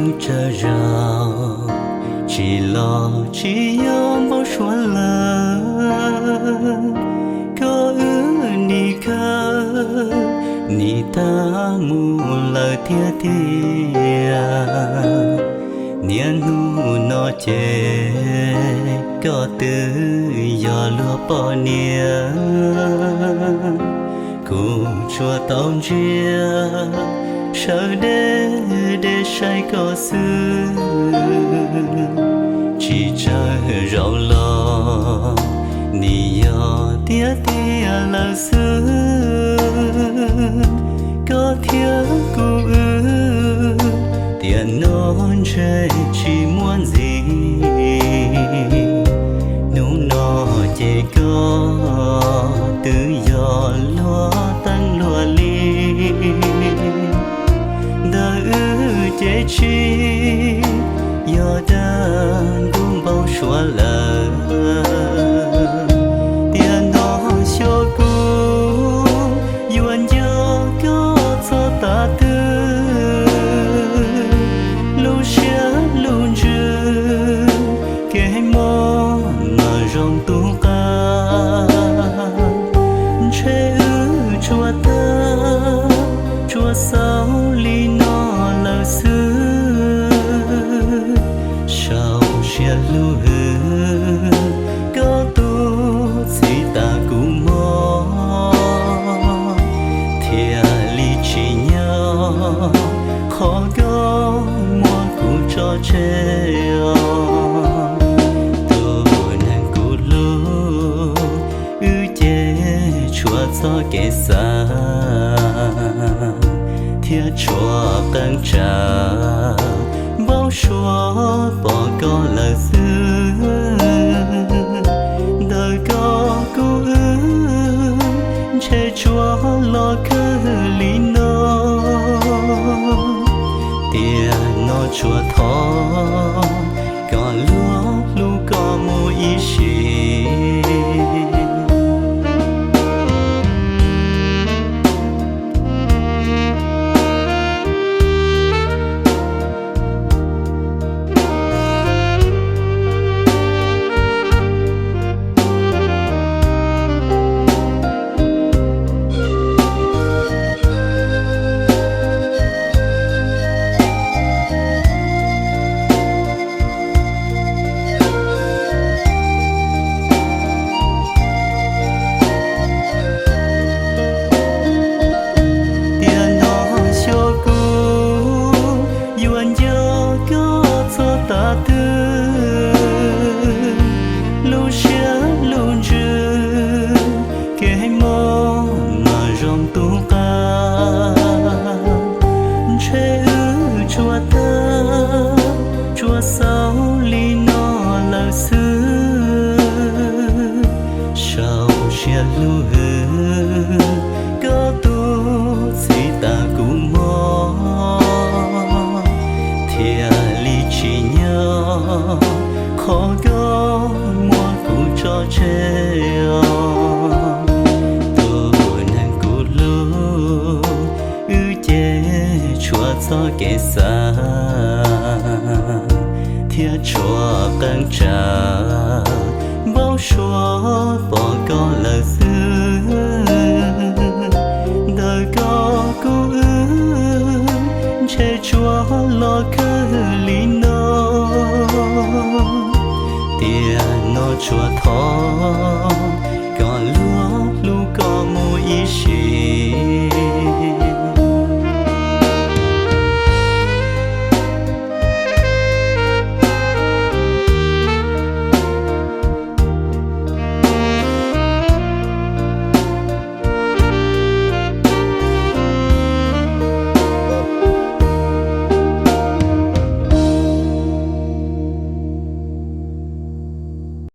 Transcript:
Tsawg zaus tsis los tsis yog npau suav lawm, koj wb nim khawv nim tag mus lawm tiag tiag. Niaj hnub no ces koj twb yog luag poj niam, kuv tsuas tau ntsia sawv deb deb saib koj xwb. Tsis tsawg zaus los nim yog tiag tiag lawm xwb. Koj thiab kuv wb tiam no ntshe tsis muaj ntxiv. Hnub no ces koj twb yog luag teeb luag li, ntawm wb ces tsis yog dab ntub npau suav lawm. Tiam no xyov kuv yuav nco koj txog tav twg, lub siab lub ntsws kev mob mas zoo tu qab. Ntshe wb tsuas tag tsuas xaus li no lawm xwb. Sau siab hlub hwv, koj tus txim tas kuv mob, thiaj li tsim nyog qhov koj muab kuv tso tseg os. Tus neeg kuv hlub, wb ces tshuav txoj kev xav thiab tshuav qee tsam npau suav pom koj lawm xwb. Ntawm koj kuv wb ntshe tsuas los kawg li no. Tiam no tsuas thov kom luag hlub koj mus ib sim. Tiam no xyov kuv yuav nco koj txog tav twg, lub siab lub ntsws kev mob mas zoo tu qab. Ntshe wb tsuas tag tsuas xaus li no lawm xwb. Sau siab hlub hwv, koj tus txim tas kuv mob, thiaj li tsim nyog qhov koj muab kuv tso tseg os. Tus neeg kuv hlub, wb ces tshuav txoj kev xav thiab tshuav qee tsam npau suav pom koj lawm xwb. Ntawm koj kuv wb ntshe tsuas los kawg li no. Tiam no tsuas thov